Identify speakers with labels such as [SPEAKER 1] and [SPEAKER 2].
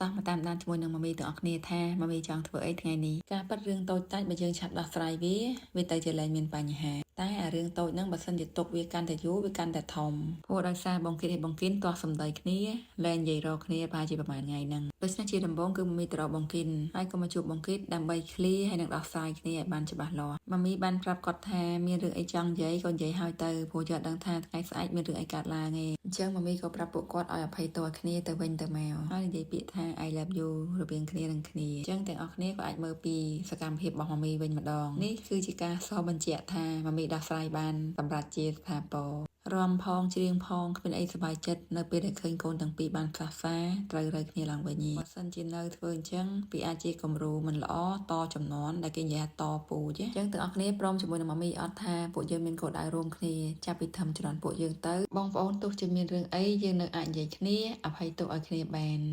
[SPEAKER 1] តោះមកតាមដានជាមួយនឹងម៉ាមីទាំងអស់គ្នាថាម៉ាមីចង់ធ្វើអីថ្ងៃនេះការប៉ັດរឿងតូចតាចបើយើងឆាប់ដោះស្រាយវាវាទៅជាលែងមានបញ្ហាតែអារឿងតូចហ្នឹងបើសិនជាទុកវាកាន់តែយូរវាកាន់តែធំព្រោះដោយសារបងគិតឲ្យបងគិនទាស់សម្ដីគ្នាលែងនិយាយរកគ្នាប្រហែលជាប្រហែលថ្ងៃហ្នឹងដូច្នេះជាដំបូងគឺម៉ាមីទៅរកបងគិនហើយក៏មកជួបបងគិតដើម្បី clear ហើយនឹងដោះស្រាយគ្នាឲ្យបានច្បាស់លាស់ម៉ាមីបានប្រាប់គាត់ថាមានរឿងអីចង់និយាយក៏និយាយហើយទៅព្រោះយកដឹងថាថ្ងៃស្អែកមានរឿងអីកើតឡើងឯងអញ្ចឹងម៉ាមីក៏ប្រាប់ពួកគាត់ឲ្យអភ័យទោសឲ្យគ្នាទៅវិញទៅមកហើយនិយាយពាក្យថា I love you រវាងគ្នានឹងគ្នាអញ្ចឹងទាំងអស់គ្នាក៏អាចមើលពីសកម្មភាពរបស់ម៉ាមីវិញម្ដងនេះគឺជាការសបញ្ជាក់ថាម៉ាមីដោះស្រាយបានសម្រាប់ជាស្ថាពររំផងច្រៀងផងគ្មានអីសប្បាយចិត្តនៅពេលដែលឃើញកូនទាំងពីរបានផ្សះផ្សាត្រូវរើគ្នាឡើងវិញទេបើសិនជានៅធ្វើអញ្ចឹងវាអាចជាគំរូមិនល្អតចំនួនដែលគេនិយាយថាតពូជអញ្ចឹងទាំងអស់គ្នាព្រមជាមួយនឹងម៉ាមីអត់ថាពួកយើងមានគោលដៅរួមគ្នាចាប់ពីធំជំនាន់ពួកយើងទៅបងប្អូនទោះជាមានរឿងអីយើងនៅអាចនិយាយគ្នាអភ័យទោសឲ្យគ្នាបាន។